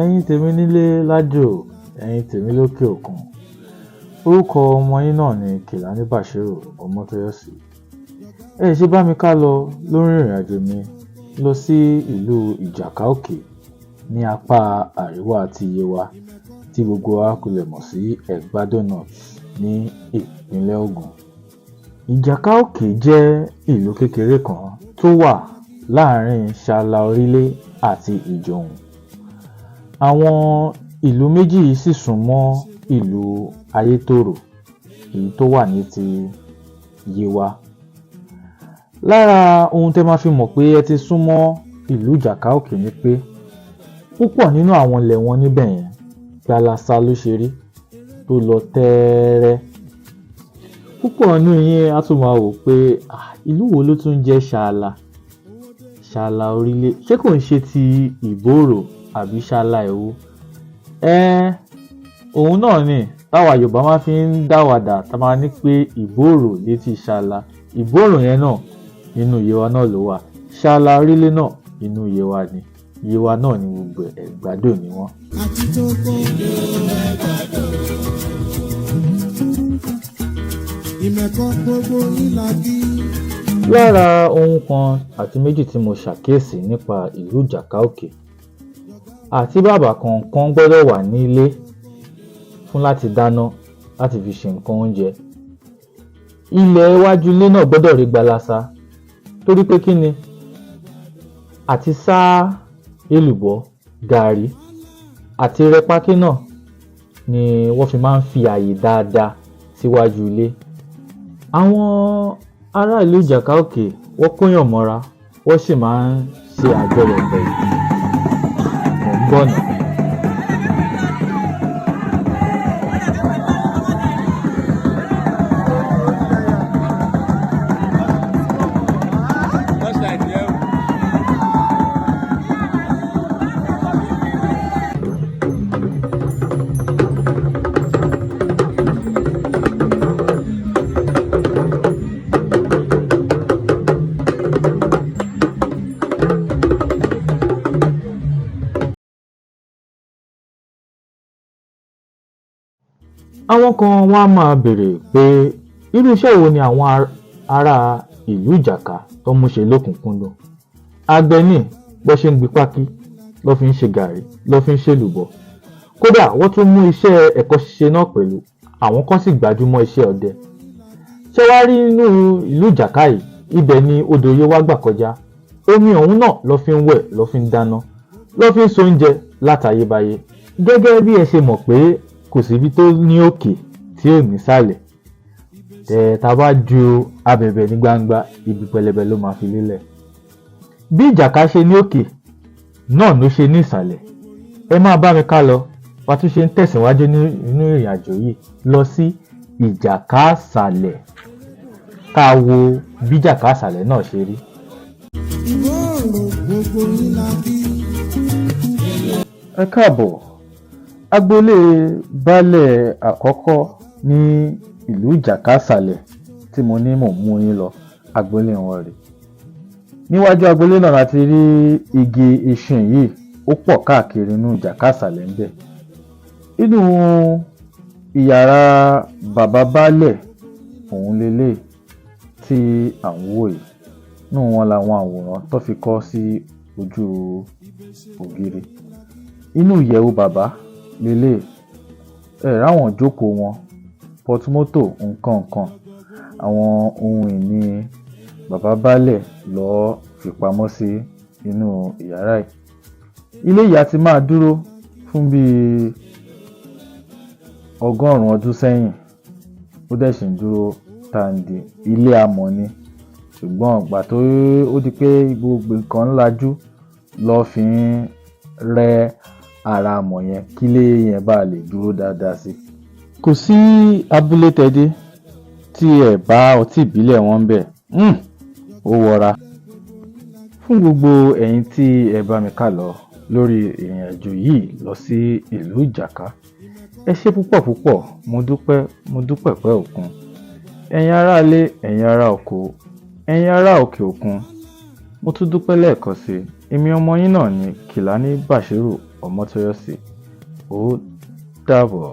Ẹ̀yin tèmi nílé lájò, ẹ̀yin tèmi lókè òkun. Orúkọ ọmọ yín náà ni Kèlání Bàṣírù Ọmọ́tóyọ̀sí. Ẹ ṣe bá mi ká lọ lórí ìrìnàjò mi lọ sí ìlú Ìjàká Òkè ní apá àríwá ti Yewa tí gbogbo wa kulẹ̀ mọ̀ sí Ẹ̀gbádò North ní ìpínlẹ̀ Ògùn. Ìjàká Òkè jẹ́ ìlú kékeré kan tó wà láàárín Ṣàlà Orílé àti Ìjòhùn. Àwọn ìlú méjì yìí sì sún mọ́ ìlú Ayétòrò, èyí tó wà ní ti Yewa. Lára ohun tẹ́ máa fi mọ̀ pé ẹ ti súnmọ́ ìlú Ìjàká Òkè ni pé púpọ̀ nínú àwọn ilẹ̀ wọn níbẹ̀ yẹn gbalasa ló ṣe rí tó lọ tẹ́ẹ́rẹ́. Púpọ̀ nínú yín á tún máa wò pé ìlú wo ló tún jẹ́ Ṣàlà? Ṣàlà Orílé, ṣé kò ń ṣe ti Ìbòrò àbí Ṣàlà èwo? Òun náà ni táwa Yorùbá máa fi ń dáwàdà tá máa ní pé Ìbòrò létí Ṣàlà. Ìbòrò yẹn náà inú Yewa náà ló wà. Ṣàlà Orílé náà inú Yewa ni. Yewa náà ni gbogbo Ẹ̀gbádò ni wọ́n. Àti tó kọ́ ìlú Ẹ̀gbádò. Ìmẹ̀kọ gbogbo yín la kí. Lára ohun kan àti méjì tí mo ṣàkíyèsí nípa ìlú Ìjàká Òkè, àti bàbà kọ̀ọ̀kan gbọ́dọ̀ wà nílé fún láti dáná láti fi ṣe nǹkan oúnjẹ. Ilẹ̀ iwájú ilé náà gbọ́dọ̀ rí gbalasa torí pé kí ni àti sá èlùbọ́, gààrí àti rẹ pákí náà ni wọ́n fi máa ń fi àyè dáadáa síwájú ilé. Àwọn ará ìlú Ìjàká Òkè wọ́n kóyàn mọ́ra, wọ́n sì máa ń ṣe àjọyọ̀ pẹ̀lú. Mò ń bọ̀ ná. Àwọn kan wọ́n á máa béèrè pé irú iṣẹ́ wo ni àwọn ará ìlú Ìjàká tó mú ṣe lókùnkúndùn. Àgbẹ̀ ni, bó ṣe ń gbin pákí ló fi ń ṣe gààrí ló fi ń ṣèlùbọ́. Kódà wọ́n tún mú iṣẹ́ ẹ̀kọ́ ṣíṣe náà pẹ̀lú, àwọn kan sì gbájúmọ́ iṣẹ́ ọdẹ. Ṣé wàá rí nínú ìlú Ìjàká yìí, ibẹ̀ ni odò Yewa gbà kọjá. Omi ọ̀hún náà ló fi ń wẹ̀, ló fi ń dáná, ló fi ń soúnjẹ látayébáyé. Gẹ́gẹ́ bí ẹ ṣe mọ̀ pé kò síbi tó ní òkè tí ò nísàlẹ̀, tá a bá ju abẹ̀bẹ̀ ní gbangba, ibi pẹlẹbẹ ló máa fi lélẹ̀. Bí Ìjàká ṣe ní òkè náà ló ṣe ní ìsàlẹ̀. Ẹ máa bá mi ká lọ bá tún ṣe ń tẹ̀síwájú nínú ìrìn àjò yìí lọ sí Ìjàká Ìsàlẹ̀, ká wo bí Ìjàká Ìsàlẹ̀ náà ṣe rí. Ìbòrò gbogbo yín la kí. Ẹ káàbọ̀. Agboolé baálẹ̀ àkọ́kọ́ ní ìlú Ìjàká Ìsàlẹ̀ tí mo ní mò ń mú yín lọ, agboolé wọn rèé. Níwájú agboolé náà la ti rí igi ìṣìn yìí, ó pọ̀ káàkiri inú Ìjàká Ìsàlẹ̀ ńbẹ̀. Inú ìyàrá bàbá baálẹ̀ òun leléyìí tí à ń wò yìí. Inú wọn làwọn àwòrán tó fi kọ́ sí ojú ògiri. Inú ìyẹ̀wù bàbá leléyìí. Ẹ ráwọn ìjókòó wọn, pọtumọ́tò, nǹkan nǹkan, àwọn ohun ìní bàbá baálẹ̀ ló fi pamọ́ sí inú ìyàrá yìí. Ilé yìí á ti máa dúró fún bíi 100 ọdún sẹ́yìn, ó dẹ̀ sì ń dúró tàǹdì. Ilé amọ̀ ni, ṣùgbọ́n ìgbà tó ó di pé gbogbo nǹkan ń lajú ló fi ń rẹ́ ara amọ̀ yẹn kílé yẹn bá lè dúró dáadáa sí. Kò sí abúlé tẹ́ dé tí ẹ bá ọtí ìbílẹ̀ wọn ńbẹ̀, ó wọra. Fún gbogbo ẹ̀yin tí ẹ bá mi ká lọ lórí ìrìn àjò yìí lọ sí ìlú Ìjàká, ẹ ṣé púpọ̀ púpọ̀, mo dúpẹ́, mo dúpẹ́ pẹ́ òkun. Ẹ̀yin ará ilé, ẹ̀yin ará oko, ẹ̀yin ará òkè òkun, mo tún dúpẹ́ lẹ́ẹ̀kan sí i. Èmi ọmọ yín náà ni Kèlání Bàṣírù Ọmọ́tóyọ̀sí. Ó dàbọ̀.